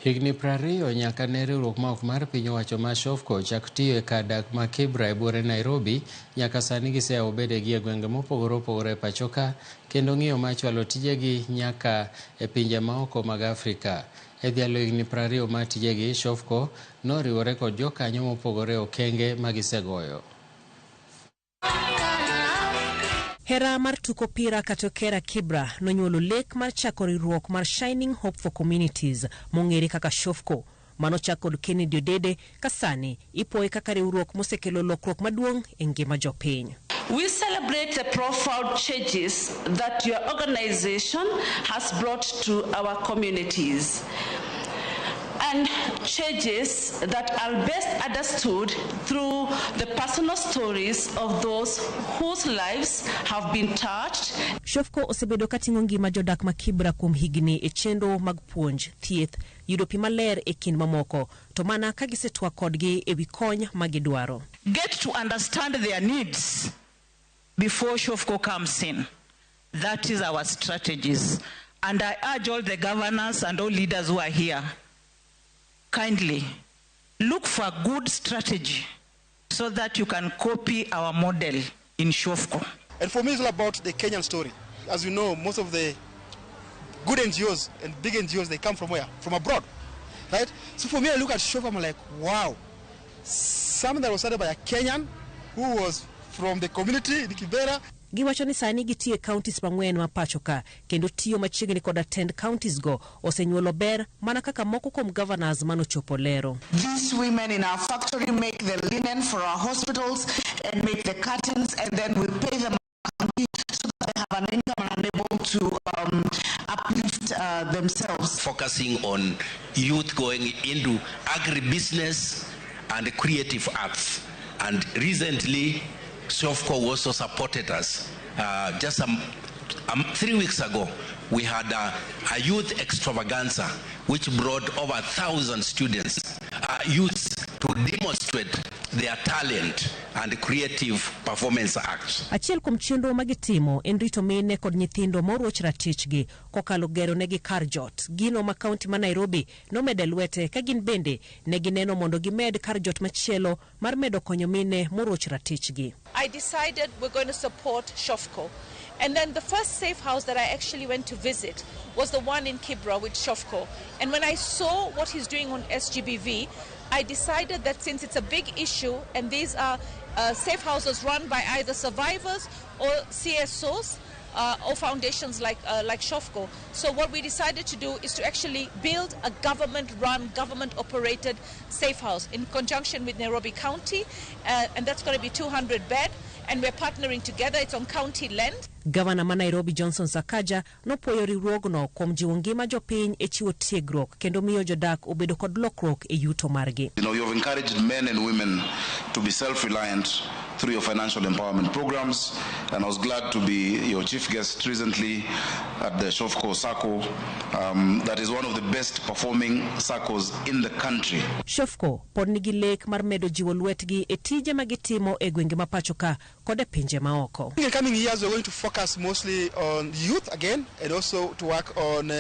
Higni 20 nyaka ne riwruok ma ok mar piny owacho ma Shofco chak tiyo e kar dak ma Kibra e buore Nairobi, nyaka sani giseyawo bedegi e gwenge mopogore opogore e pachoka kendo ng'iyo mar chwalo tijegi nyaka e pinje maoko mag Afrika. E dhialo higni 20 mar tijegi, Shofco noriwore kod jokanyo mopogore e okenge ma gisegoyo. Hera mar tuko opira kata okera Kibra nonyuolo lek mar chako riwruok mar Shining Hope for Communities mong'ere kaka Shofco. Mano chak kod Kennedy Odede ka sani ipuoye kaka riwruok mosekelo lokruok maduong' e ngima jopiny. We celebrate the profound changes that your organization has brought to our communities, and changes that are best understood through the personal stories of those whose lives have been touched. Shofco osebedo kating'o ngima jodak ma Kibra kuom higni e chenro mag puonj, thieth, yudo pi maler e kind mamoko, to mana ka gisetwak kodgi e wi kony ma gidwaro. Get to understand their needs before Shofco comes in. That is our strategies. And I urge all the governors and all leaders who are here, kindly look for a good strategy so that you can copy our model in Shofco. And for me, it's all about the Kenyan story. As you know, most of the good NGOs and big NGOs, they come from where? From abroad, right? So for me, I look at Shofco, I'm like, wow, something that was started by a Kenyan who was from the community in Kibera. Giwacho ni sani gitiyo e counties mang'wen ma pacho ka kendo tiyo machiegni koda tend counties go osenyuolo ber mana kaka moko kuom governors manochopo lero. These women in our factory make the linen for our hospitals and make the curtains, and then we pay them so that they have an income and are able to uplift themselves. Focusing on youth going into agribusiness and creative arts. And recently, Shofco also supported us. Just 3 weeks ago, we had a youth extravaganza, which brought over 1,000 students, youths, to demonstrate their talent and creative performance acts. Achiel kuom chenro ma gitimo en rito mine kod nyithindo moroch ratichgi kokalo gero negi kar jot. Gino ma kaunti ma Nairobi nomede lwete ka gin bende ne gineno mondo gimed kar jot machielo mar medo konyo mine moroch ratichgi. I decided we're going to support Shofco. And then the first safe house that I actually went to visit was the one in Kibra with Shofco. And when I saw what he's doing on SGBV, I decided that since it's a big issue and these are safe houses run by either survivors or CSOs or foundations like Shofco. So what we decided to do is to actually build a government-run, government-operated safe house in conjunction with Nairobi County, and that's going to be 200 bed, and we're partnering together. It's on county land. Gavana ma Nairobi Johnson Sakaja nopuoyo riwruogno kuom jiwo ngima jopiny e chiwo tiegruok kendo miyo jodak obedo kod lokruok e yuto margi. You have encouraged men and women to be self-reliant through your financial empowerment programs, and I was glad to be your chief guest recently at the Shofco Sacco. That is one of the best performing SACCOs in the country. Shofco pod nigi lek mar medo jiwo lwetgi e tije ma gitimo e gwenge ma pacho ka kod e pinje maoko. In the coming years, we're going to focus mostly on youth again, and also to work on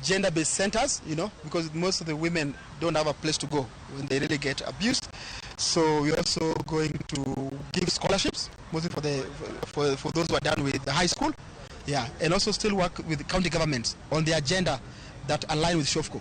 gender-based centers, because most of the women don't have a place to go when they really get abused. So we're also going to give scholarships, mostly for those who are done with the high school. And also still work with the county governments on the agenda that align with Shofco.